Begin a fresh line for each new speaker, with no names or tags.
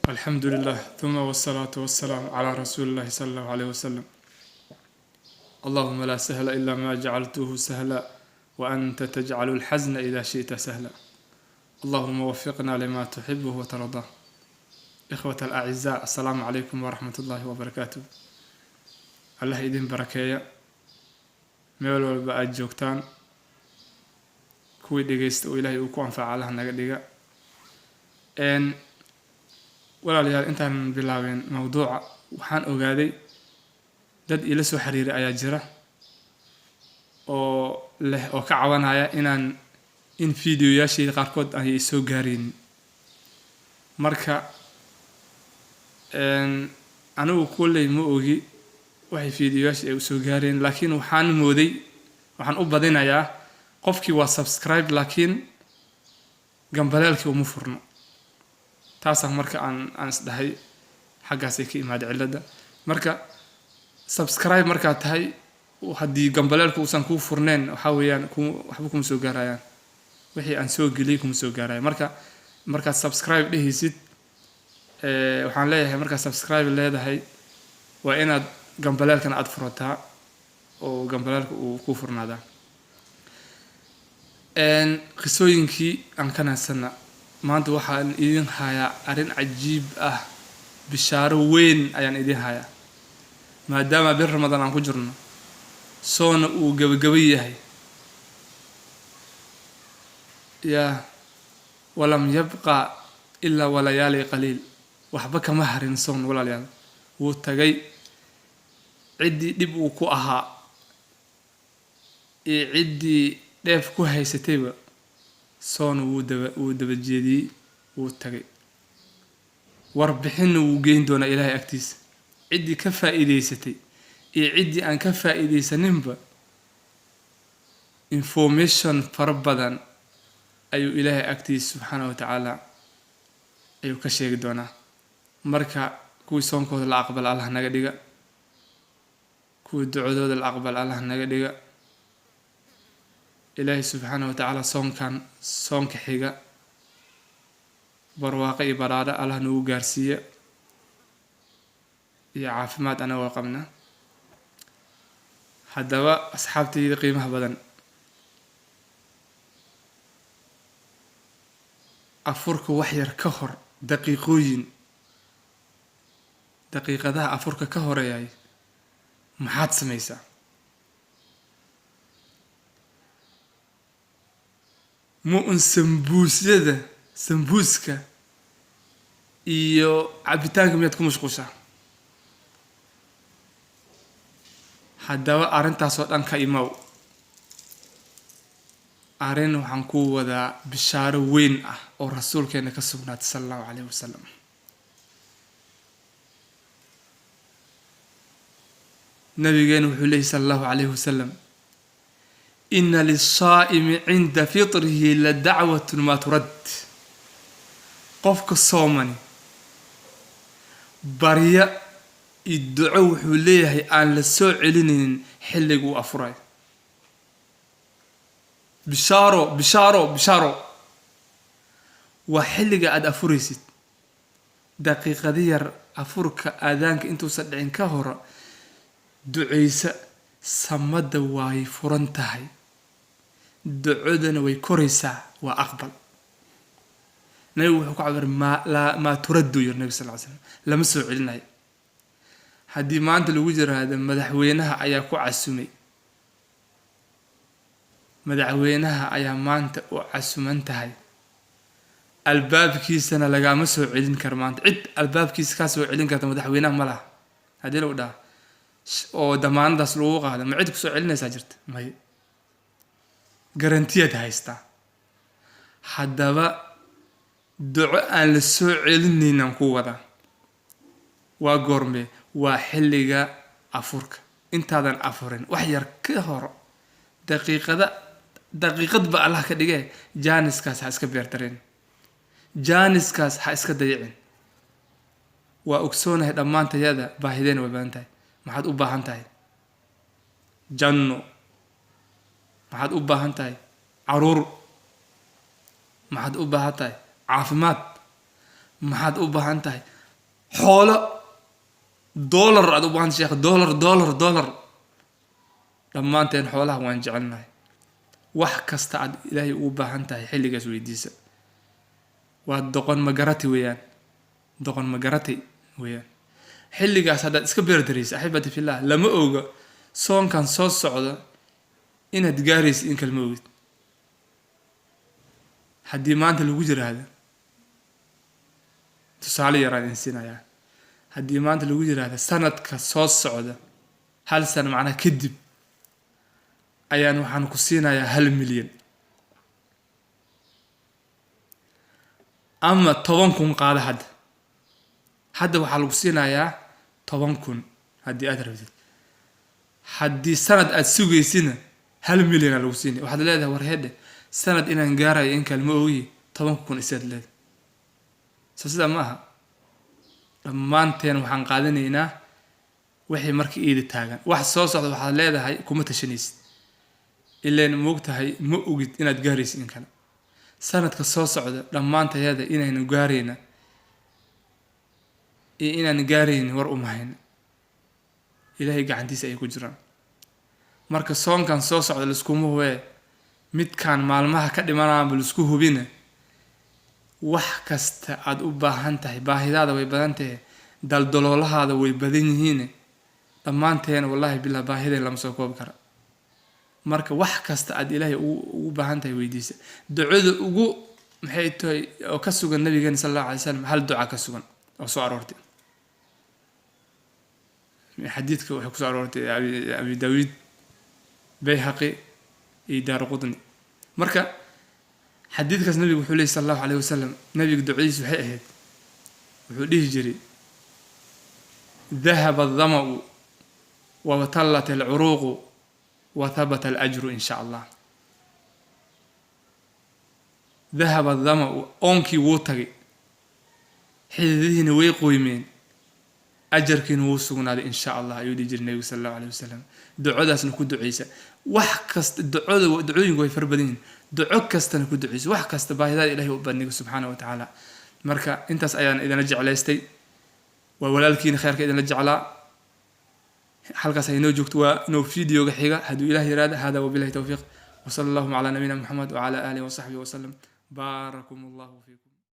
Alxamdu lilah uma wsalaatu wasalaamu calaa rasuuli illahi sala allahu caleyh wasalam. Allahuma laa sahla ila ma jacaltuhu sahla wa anta tajcalu alxasna ida shi'ta sahla. Allahuma wafiqna lima tuxibuhu watardaa. Ikhwat alacizaa, assalaamu calaykum waraxmat ullahi wabarakaatuh. Allah idin barakeeya meel walba aada joogtaan. Kuwii dhegeysta oo Ilaahay uu ku anfaca Allah naga dhiga. Walaalayaal, intaanan bilaabin mawduuca, waxaan ogaaday dad iila soo xiriiray ayaa jira oo leh oo ka cabanaya inaan in videoyaashayda qaarkood aanay soo gaaraynin. Marka anigu kulley ma ogi waxay videoyaasha ay usoo gaareen, laakiin waxaan mooday, waxaan u badinayaa qofkii waa subscribe laakiin gambaleelkii uma furno. Taasaa marka aan isdhahay xaggaasay ka imaada cilladda. Marka subscribe markaad tahay, haddii gambaleelku uusan kuu furneen, waxaa weeyaan ku waxba kuma soo gaarayaan, wixii aan soo geliyay kuma soo gaaraya. Marka markaad subscribe dhehaysid, waxaan leeyahay, markaad subscribe leedahay waa inaad gambaleelkana aada furataa oo gambaleelka uu kuu furnaadaa. Qisooyinkii aan ka naasana, maanta waxaan idin hayaa arrin cajiib ah, bishaaro weyn ayaan idin hayaa. Maadaama bil Ramadaan aan ku jirno, soona uu gabagaba yahay, yaa walam yabqa ilaa walayaali qaliil, waxba kama harin soon. Walaalayaal, wuu tagay. Ciddii dhib uu ku ahaa iyo ciddii dheef ku haysatayba soona wuu daba jeediyey, wuu tagay. Warbixinna wuu geyn doonaa Ilaahay agtiisa. Ciddii ka faa'iidaysatay iyo ciddii aan ka faa'iidaysaninba information fara badan ayuu Ilaahay agtiisa subxaana wa tacaala ayuu ka sheegi doonaa. Marka kuwii soonkooda la aqbala Allah naga dhiga, kuwii ducadooda la aqbala Allah naga dhiga. Ilaahay subxaana wa tacaala soonkan soonka xiga barwaaqo iyo baraadho Allah nagu gaarsiiya iyo caafimaad anagoo qabna. Haddaba asxaabtayda qiimaha badan, afurka wax yar ka hor, daqiiqooyin, daqiiqadaha afurka ka horeeyay, maxaad samaysaa? Ma un sambuusyada, sambuuska iyo cabitaanka miyaad ku mashquushaa? Haddaba arrintaasoo dhan ka imow. Arrin waxaan ku wadaa bishaaro weyn ah oo rasuulkeena ka sugnaatay sala allahu calayhi wasalam. Nabigeena wuxuu leeyay sala allahu calayhi wasalam: ina lisaa'imi cinda fitrihi la dacwatun maa turad. Qofka soomani barya iyo duco wuxuu leeyahay aan la soo celinaynin xilliga uu afurayo. Bishaaro, bishaaro, bishaaro! Waa xilliga aada afuraysid, daqiiqadi yar afurka aadaanka intuusan dhicin ka hor ducaysa. Samadda way furan tahay, ducadana way koraysaa, waa aqbal. Nabigu wuxuu ku cabiray maa laa maa turaddu, yir Nabi sal ly slam, lama soo celinayo. Haddii maanta lagu jiraahdo madaxweynaha ayaa ku casumay, madaxweynaha ayaa maanta u casuman tahay, albaabkiisana lagaama soo celin karo. Maanta cid albaabkiisa kaa soo celin karta madaxweynaha ma laha. Haddii lagu dhaha oo damaanadaas lagu qaado, ma cid kusoo celinaysaa jirta? May. Garantiyaad haystaa. Haddaba duco aan la soo celinaynaan ku wadaa. Waa goormee? Waa xilliga afurka, intaadan afurin wax yar ka hor, daqiiqada, daqiiqad ba Allah ka dhigee. Jaaniskaas ha iska beertareen, jaaniskaas ha iska dayicin. Waa ogsoonahay dhammaantayada baahideen way badan tahay. Maxaad u baahan tahay? Janno. Maxaad u baahan tahay? Caruur. Maxaad u baahan tahay? Caafimaad. Maxaad u baahan tahay? Xoolo dollar aad u baahan, sheekh, dollar, dollar, dollar. Dhammaanteen xoolaha waan jecelnahay. Wax kasta aad Ilaahay ugu baahan tahay xilligaas weydiisa. Waa doqon magarati weeyaan, doqon magaratay weeyaan xilligaas haddaad iska beerdaraysa. Axibati fillah, lama oga soonkan soo socda inaad gaaraysa in kalma ogid. Haddii maanta lagu yiraahdo, tusaale yaraan idin siinayaa, haddii maanta lagu yiraahdo sanadka soo socda, hal sano macnaha kadib ayaan waxaan ku siinayaa 1 milyan ama 10,000, qaada hadda. Hadda waxaa lagu siinayaa 10,000 haddii aad rabtid. Haddii sanad aad sugaysina, 1 milyana lagu siinaya. Waxaad leedahay, war hedhe, sanad inaan gaarayo in kale ma ogi, 10,000 isaad leedahay. So sidaa ma aha. Dhammaanteen waxaan qaadanaynaa wixii marka iida taagan. Wax soo socda waxaad leedahay kuma tashanaysid, ileen moogtahay ma ogid inaad gaaraysid in kale sanadka soo socda. Dhammaantayada inaynu gaarayna iyo inaan gaaraynin war uma hayna, Ilaahay gacantiisa ay ku jiraan. Marka soonkan soo socda laiskuma hubee, midkaan maalmaha ka dhimanaanba laisku hubina. Wax kasta aad u baahan tahay, baahidaada way badan tahay, daldaloolahaada way badan yihiin. Dhammaanteena, wallahi billah, baahideen lama soo koobi kara. Marka wax kasta aad Ilaahay ugu baahan tahay weydiisa. Ducada ugu maxay tahay oo ka sugan nabigeena sal Allahu alay slam? Hal duca ka sugan oo soo aroortay xadiidka, waxay kusoo aroortay Abi Daawuud, Bayhaqi iyo Daar Qutni. Marka xadiidkaas nabigu wuxuu leeyay sal Allahu alayh wasalam, nabiga ducadiis waxay ahayd, wuxuu dhihi jiray: "Dahaba aldama'u wabtallat alcuruuqu wa habata alajru in sha Allah." Dahaba aldama'u, oonkii wuu tagay, xididihiina way qoymeen, ajarkiina wuu sugnaaday in sha Allah, ayuu dhihi jiray nabigu sal Allahu alayh wasalam. Ducadaasna ku duceysa. Wax kasta ducada, ducooyinku way fara badan yihiin, duco kastana ku duceysa. Wax kasta baahidaada Ilahay u bandhigo subxaana wa tacaala. Marka intaas ayaan idinla jeclaystay. Waa walaalkiina kheyrka idinla jeclaa. Halkaas ay inoo joogto. Waa inuu videoga xiga hadduu Ilah yiraahdo. Hada wabillahi towfiiq, wsala allahuma calaa nabiyina Moxamed wacala aalihi wasaxbihi wasalam. Baarakum Allahu fiikum.